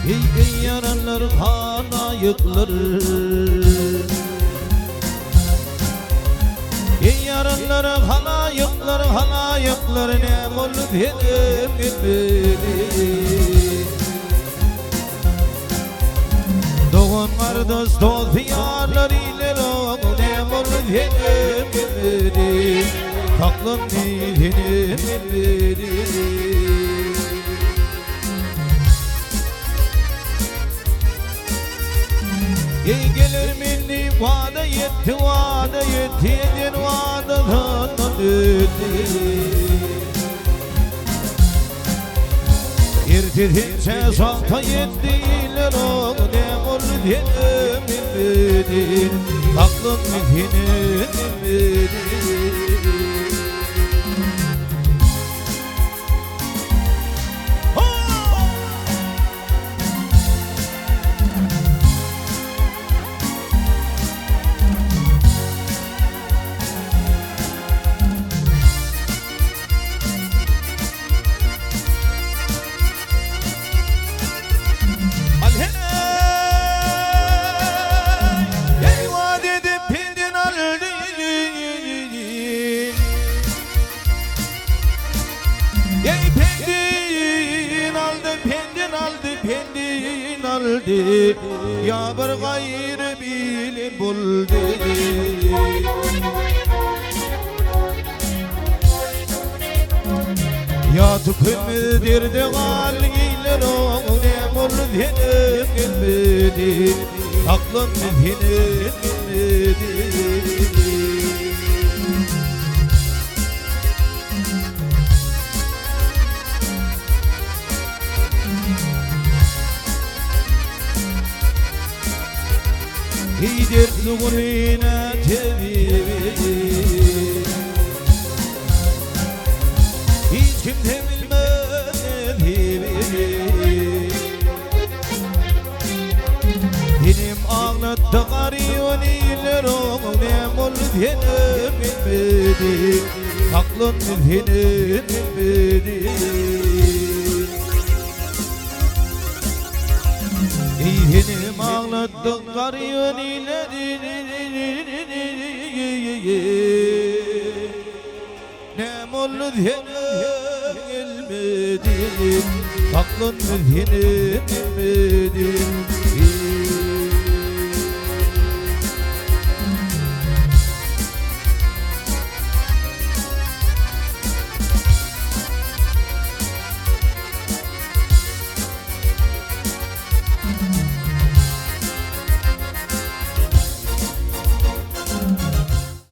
Eý, eý ýaranlar, halaýyklar. Eý ýaranlar, halaýyklar, halaýyklar, näme boldy senem gelmedi. Dogan gardaş dost ýarlar iler oň näme boldy senem gelmedi. Saklandy senem gelmedi. Eý geler men diýip wada ýetdi wada ýetdi eden wadasyndan ötdi. Ertesinçä şagta ýetdi iller oň ne boldy senem bilmedi Saklandy senem bilmedi. Ey pendin aldy, pendin aldy, pendin aldy, Ya bir gaýry bili buldy. Ya tükenmez derde gal eýler oň ne boldy senem gelmedi, Saklandy senem gelmedi. Eý dertli gulyna tebibi Hiç kimse bilmez nesibi Senem aglatdy garyban iller oň Näme boldy senem bilmedi Saklandy senem bilmedi Eý senem aglatdy garyban iller Näme boldy senem gelmedi Saklandy senem bilmedi.